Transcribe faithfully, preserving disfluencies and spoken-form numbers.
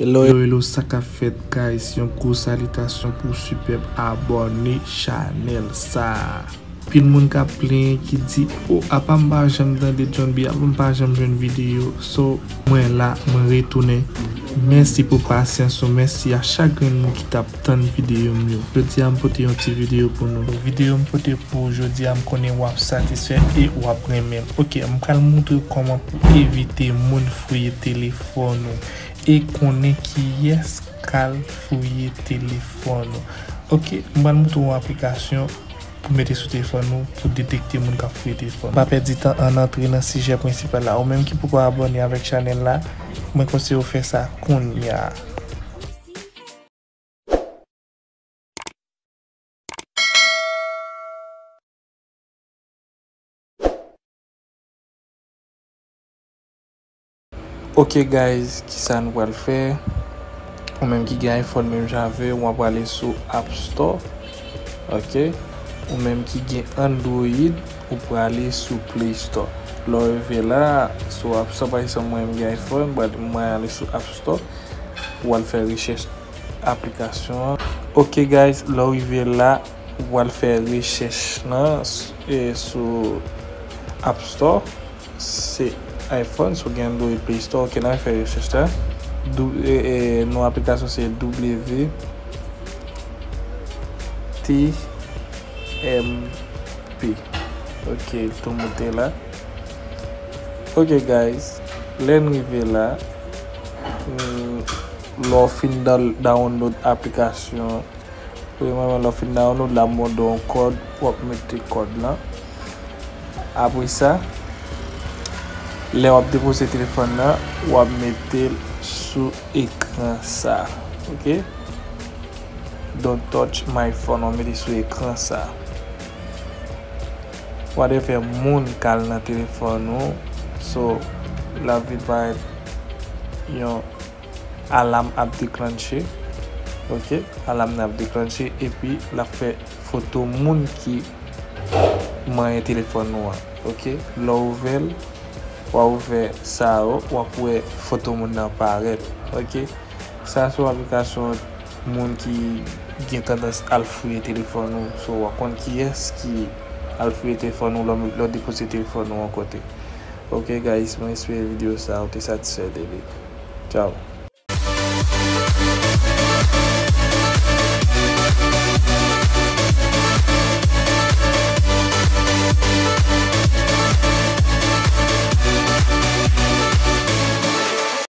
Hello, hello, sa k ap fèt, guys? Yon gwo salitasyon pou sipèb abòne chanèl sa. Anpil moun k ap plenyen ki di, "O, apa m pa janm tande John B, apa m pa janm jwenn videyo?" So, mwen la, mwen retounen. Mèsi pou pasyans ou, mèsi a chak grenn moun ki t ap tann videyo m yo. Jodi a, m pote yon ti videyo pou nou. Videyo m pote pou jodi a, m konnen w ap satisfè e w ap renmen l. Ok, m pral montre w kòman pou evite moun fouye telefòn ou e konnen kiyès k al fouye telefòn ou. Ok, m pral montre w yon aplikasyon pou mete sou telefòn ou pou detekte moun k ap fouye telefòn ou. Pa pèdi tan, ann antre nan sijè prensipal la. Ou menm ki poko abòne avèk chanèl la, mwen konseye w fè sa kounye a. Ok guys, kisa nou pral fè? Ou menm ki gen iPhone menm jan avè m, w ap prale sou App Store. Ok? Ou menm ki gen Android, ou prale sou Play Store. Lè w rive la, sou App Store, pa egzanp, mwen menm gen iPhone, but mwen ale sou App Store pou w al fè rechèch aplikasyon an. Ok guys, lè w rive la, ou pral fè rechèch lan s-, e, sou App Store. Se iPhone, si w gen Android, Play Store. Ok, n a fè rechèch la. Dou-, e, e, non aplikasyon se W T M P. Ok, l tou moute la. Ok guys, lè n rive la, mm, lè w fin down-, download aplikasyon, premyèman, lè w fin download, l ap mande w yon kòd, w ap mete kòd lan. Apre sa, lè w ap depoze telefòn nan, w ap mete l sou ekran sa. Ok? Don't touch my phone, w ap mete sou ekran sa. W ap fè moun k al nan telefòn ou. So, l ap vin parèt yon alam ap deklanche. Ok, alam nan ap deklanche epi l ap fè foto moun ki manyen telefòn ou an. Ok, lè w ouvè l, w ap ouvè sa yo, w ap wè foto moun nan parèt. Ok, sa se yon aplikasyon moun ki gen tandans al fouye telefòn ou. So, w ap konn kiyès ki al fouye telefòn ou lè w, lè w depoze telefòn ou yon kote. Ok guys, mwen espere videyo sa a ou te satisfè de li. Ciao.